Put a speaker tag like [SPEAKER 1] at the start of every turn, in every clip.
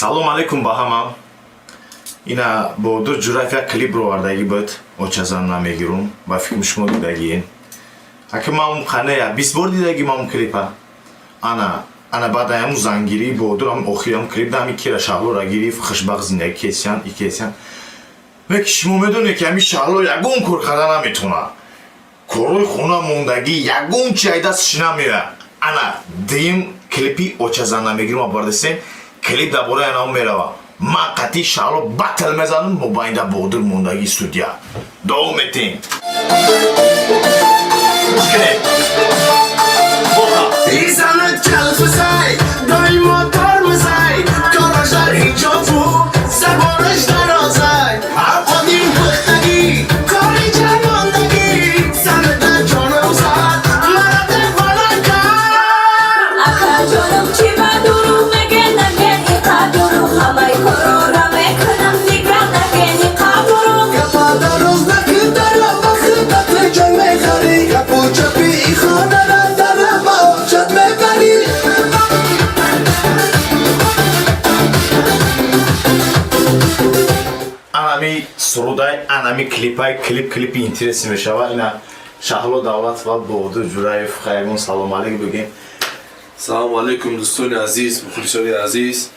[SPEAKER 1] Салом алейкум ба ҳама. Ина Баҳодур Ҷураев як клип ровардагӣ буд, «Очазан намегирум». Ба фикри шумо дидагиен. Аки ман қанея 20 бор дидагӣ ман клипа. Ана ана баъд аяму зангирии Баҳодур ам охири ам клип дами кира Шаҳлора гирифт, хушбахт зиндагӣ кесиян и кесиян. Леки шумо медонед, ки ҳами Шаҳло ягон кор карда наметавонад. Корҳои хона мондагӣ, ягон чи ай дасташ намеояд. Ана дуюм клипи «Очазан намегирум» абардасем, клип дар бораи анао мерава. Ман қатъи Шаҳло батл мезанам, мобайнда Баҳодур мондагӣ судья. Давом метем. Гӯш кунед. Боха.
[SPEAKER 2] Изанат калфизай, доимо тормозай, кораш дар ҳиҷобу забонаш дарозай. Одим пухтагӣ, кори ҷамондагӣ, санада ҷонам зад, мара девона кард.
[SPEAKER 3] Акаҷонам, чӣ ба дурӯғ меген, наген иқа дурӯғ. Ҳамаи корора мекунам, фикра наген иқа дурӯғ.
[SPEAKER 2] Гапа дароз накун, дара ба худат ҷой мехарӣ, гапу чапи хонара дара ба очат мебарӣ.
[SPEAKER 1] Анами сурудай, анами клипай, клип клипи интересный мешава. Ина Шаҳло Давлат ва Баҳодур Ҷураев, хайрмон, салом алейк бигем.
[SPEAKER 4] Салому алейкум, дӯстони азиз, мухлисони азиз.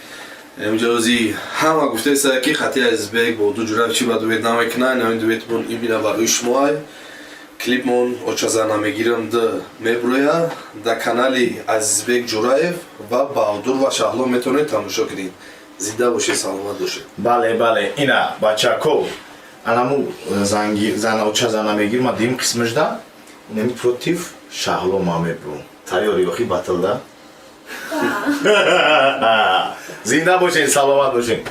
[SPEAKER 4] Имҷози ҳама гуфтаеста, ки хати Азизбек, Баҳодур Ҷураев чӣ ба дуэт намекунанд. Ҳамин дуэтмон имина барои шумоай. Клипмон «Очаза намегирам» д меброя дар канали Азизбек Ҷураев ва Баҳодур ва Шаҳло, метавонед тамошо кунед. Зинда бошед, саломат бошед.
[SPEAKER 1] Бале, ина бачако, анаму занги зана «Очаза намегирам» ма дуюм қисмашда инами против Шаҳло ма мебурам. Тайёри охи батлда? Зинда бошед, саломат бошед.